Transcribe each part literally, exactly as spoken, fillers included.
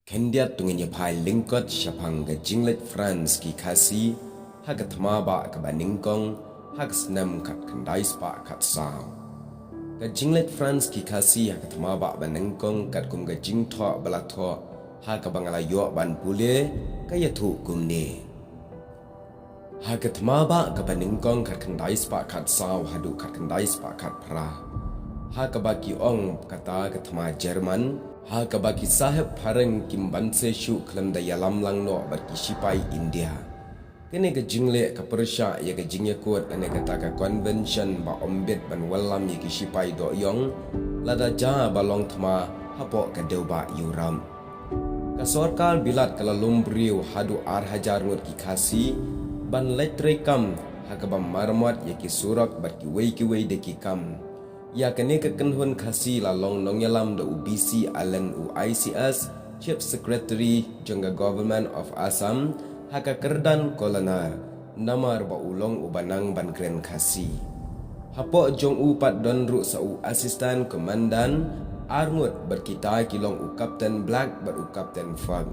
Khyndiat to ngin ïa phai lyngkot shaphang ka jingleit France ki Khasi ha ka thma bah kaba nyngkong ha ka snem khatkhyndai spah khatsaw. Ka jingleit France ki Khasi ha ka thma bah ba nyngkong katkum ka jingthoh ba la thoh ha kaba nga la ïoh ban pule ka ïathuh kumne. Ha ka thma bah kaba nyngkong khatkhyndai spah khatsaw haduh khatkhyndai spah khatphra, ha kaba ki ong kata ka thma German, ha kaba ki sahep phareng kim banse shuh khlem da ïalam lang noh bad ki shipai India. Kane ka jingleh ka pyrshah ïa ka jingïakut lane kata ka convention ba ym bit ban wallam ïa ki shipai dohïong lada jia ba long thma hapoh ka dewbah Europe. Ka sorkar Bilat ka la lum briew haduh ar hajar ngut ki Khasi ban leit treikam ha kaba maramot ïa ki surok bad kiwei kiwei de ki kam. Ïa kane ka kynhun Khasi la long nongïalam da u B C Allen, u I C S, Chief Secretary jong ka Government of Assam, ha ka kyrdan Colonel, namar ba u long uba nang ban kren Khasi. Hapoh jong u pat don ruh sa u Assistant Commandant ar ngut bad kita ki long u Captain Black bad u Captain Fogg.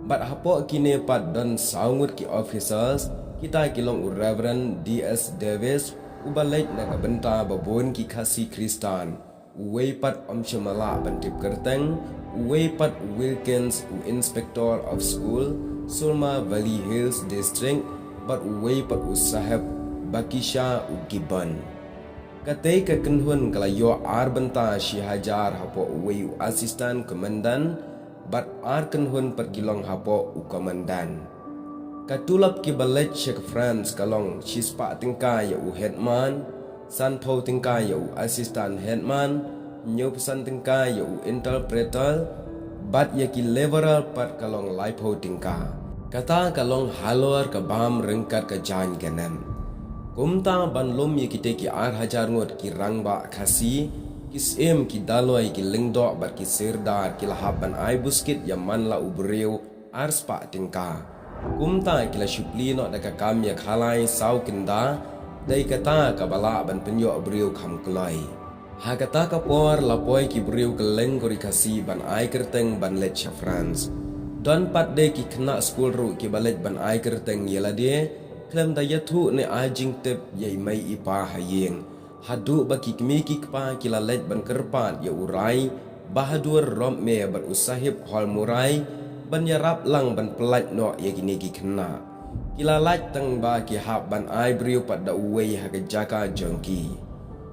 Bad hapoh kine pat don saw ngut ki officers, kita ki long u Reverend D S Davis, uba leit na ka bynta ba bun ki Khasi Khristan, uwei pat ym shym la lah ban tip kyrteng, uwei pat u Wilkins, u Inspector of School, Surma Valley Hills District, bad uwei pat u Saheb Bakisha, u Gibbon. Katei ka kynhun ka la ïoh ar bynta shi hajar hapoh uwei u Assistant Commandant, bad ar kynhun pat ki long hapoh u Commandant. Ka tulop kiba leit sha ka France ka long shispah tyngka ïa u headman, sanphew tyngka ïa u assistant headman, hynñiewphew san tyngka ïa u interpreter, bad ïa ki laborer pat ka long laiphew tyngka. Kata ka long halor ka bam ryngkat ka jaiñ ka nem. Kumta ban lum ïa kitei ki ar hajar ngut ki rangbah Khasi, ki syiem, ki daloi, ki lyngdoh bad ki sirdar ki la hap ban ai buskit ïa man la u briew ar spah tyngka. Kumta ki la shu plie noh da ka kam ïa khalai saw kynda, dei kata kaba lah ban pynïoh briew kham kloi. Ha kata ka por la poi ki briew kylleng ka ri Khasi ban ai kyrteng ban leit sha France. Don pat de ki khynnah skul ruh kiba leit ban ai kyrteng ïa lade, khlem da ïathuh ne ai jingtip ïa i mei i pa ha ïing. Haduh ba ki kmie ki kpa ki la leit ban kyrpad ïa u Rai Bahadur Romeo bad u Sahib Holmurai ban ïarap lang ban pyllait noh ïa kine ki khynnah. Ki la lait tang ba ki hap ban ai briew pat da uwei ha ka jaka jong ki.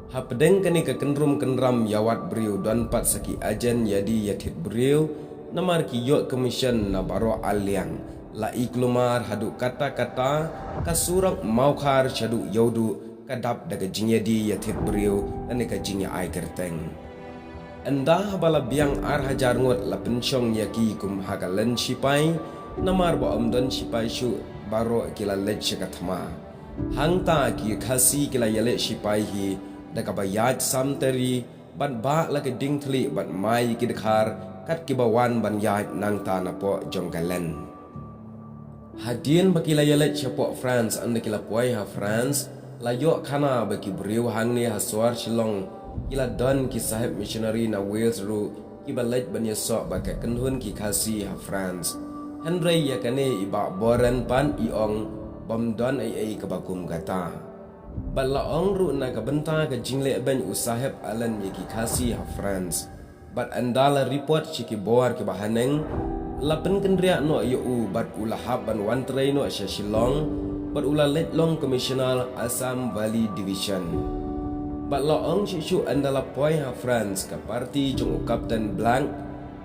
Hapdeng kane ka kynrum kynram ïa wat briew don pat sa ki ajen ïa die ïa thied briew, namar ki ïoh commission na baroh arliang. La i kulmar haduh katta katta, ka surok Mawkhar shaduh Ïewduh ka dap da ka jingïadie ïa thied briew lane ka jingïa ai kyrteng. Ynda haba la biang ar hajar ngut la pynshong ïa ki kum ha ka len shipai, namar ba ym don shipai shuh, baroh ki la leit sha ka thma. Hangta ki Khasi ki la ïaleh shipai hi da kaba ïaid samteri, bad bah la ki diengthylli bad mai ki dkhar kat kiba wan ban ïaid nangta napoh jong ka len. Hadien ba ki la ïaleit shapoh France, ynda ki la poi ha France, la ïoh khana ba ki briew hangne ha sor Shillong ki la don ki saheb missionary na Wales ruh kiba leit ban ïasoh bad ka kynhun ki Khasi ha France. Hynrei ïa kane i Bah Boren pat i ong bym don ei ei kaba kum kata. Bad la ong ruh na ka bynta ka jingleh beiñ u Saheb Allen ïa ki Khasi ha France. Bad ynda la report sha ki bor kiba haneng, la pynkynriah noh ïa u bad u la hap ban wan trei noh sha Shillong, bad u la leit long Commissioner Assam Valley Division. Bad la ong shuh shuh ynda la poi ha France ka party jong u Captain Black,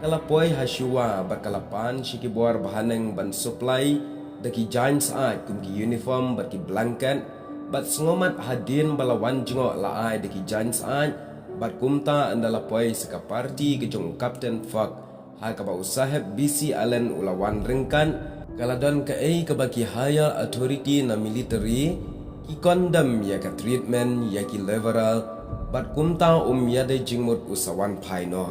ka la poi ha shuwa bad ka la pan sha ki bor ba haneng ban supply da ki jaiñ syaid kum ki uniform bad ki blanket, bad sngewmat hadien ba la wan jngoh la ai da ki jaiñ syaid, bad kumta ynda la poi sa ka party ka jong u Captain Fox, ha kaba u Saheb B C Allen u la wan ryngkat, ka la don kaei kaba ki higher authority na military ki condemn ïa ka treatment ïa ki laborer, bad kumta um ïadei jingmut u sa wan phai noh.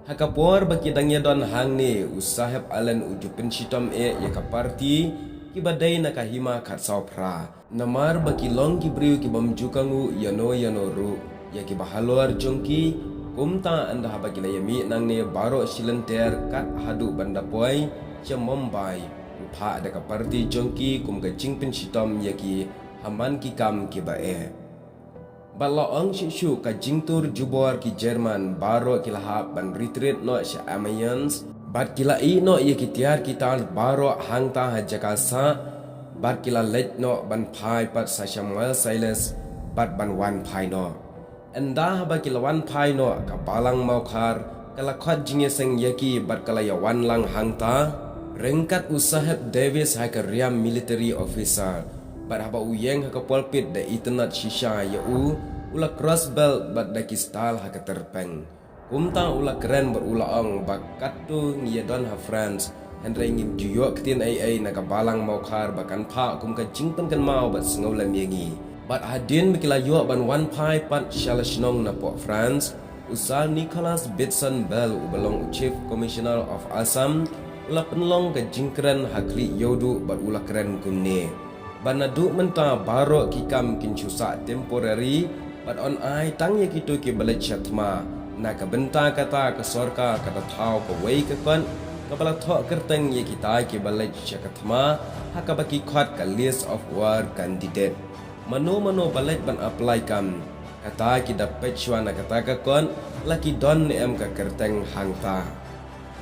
Ha ka por ba ki dang ïadon hangne, u Saheb Allen u ju pynshitom eh ïa ka party kiba dei na ka hima khatsaw phra. Namar ba ki long ki briew ki bym ju kohnguh ïano ïano ruh ïa kiba halor jong ki, Kumta ynda haba ki la ïa mih nangne baroh shi lynter kat haduh ban da poi sha Mumbai, u phah da ka party jong ki kum ka jingpynshitom ïa ki ha man ki kam kiba eh. Bad la ong shuh shuh ka jingtur jubor ki German baroh ki la hap ban retreat noh sha Amiens, bad ki la ïeh noh ïa ki tiar ki tar baroh hangta ha jaka sah, bad ki la leit noh ban phai pat sa sha Marseilles, bad ban wan phai noh. Ynda haba ki la wan phai noh, ka balang Mawkhar ka la khot jingïaseng ïa ki bad ka la ïa wan lang hangta ryngkat u Saheb Davis ha ka riam military officer. Bad haba u ïeng ha ka pulpit da itynnad shisha ïa u, u la cross belt bad da ki style ha ka tyrpeng. Kumta u la kren bad u la ong ba katto ngi ïa don ha France, hynrei ngim ju ïoh ktien ei ei na ka balang Mawkhar ba kan phah kum ka jingpynkynmaw bad sngewlem ïa ngi. Bad hadien ba ki la ïoh ban wan phai pat sha la shnong na poh France, u Sir Nicholas Bitson Bell uba long u Chief Commissioner of Assam, u la pynlong ka jingkren ha khlieh ïewduh bad u la kren kumne: Ba naduh mynta baroh ki kam kin shu sah temporary, bad yn ai tang ïa kito kiba leit sha thma. Na ka bynta kata ka sorkar ka da thaw kawei ka kot kaba la thoh kyrteng ïa kita kiba leit sha ka thma, ha kaba ki khot ka list of war candidate. Mano mano ba leit ban apply kam, kata ki da peit shuwa na kata ka kot, la ki don ne em ka kyrteng hangta.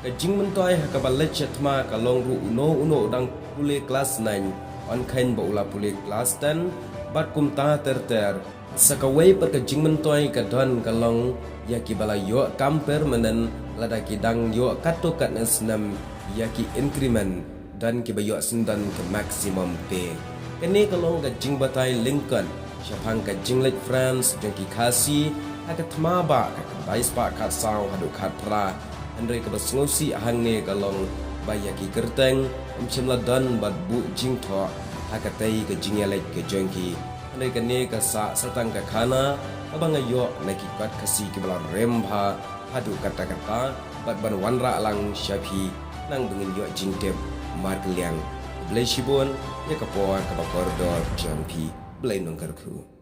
Ka jingmyntoi ha kaba leit sha thma ka long ruh uno uno u dang pule klas nine, yn kheiñ ba u la pule klas ten, bad kumta ter ter. Sa kawei pat ka jingmyntoi ka don ka long ïa kiba la ïoh kam permanent, lada ki dang ïoh katto katne snem ïa ki increment, don kiba ïoh sngewdon ka maximum pay. Kane ka long ka jingbatai lyngkot shaphang ka jingleit France jong ki Khasi ha ka thma ba ka khyndai spah khatsaw haduh khatphra. Hynrei kaba sngewsih hangne ka long ba ïa ki kyrteng ym shym la don bad buh jingthoh ha katei ka jingïaleit ka jong ki. Hynrei kane ka sah sa tang ka khana kaba nga ïoh na ki kot Khasi kiba la rem bha haduh katta katta, bad ban wanrah lang sha phi nang ba ngin ïoh jingtip markylliang. Khublei shibun ïa ka por kaba kordor jong phi. Blei nongkyrkhu.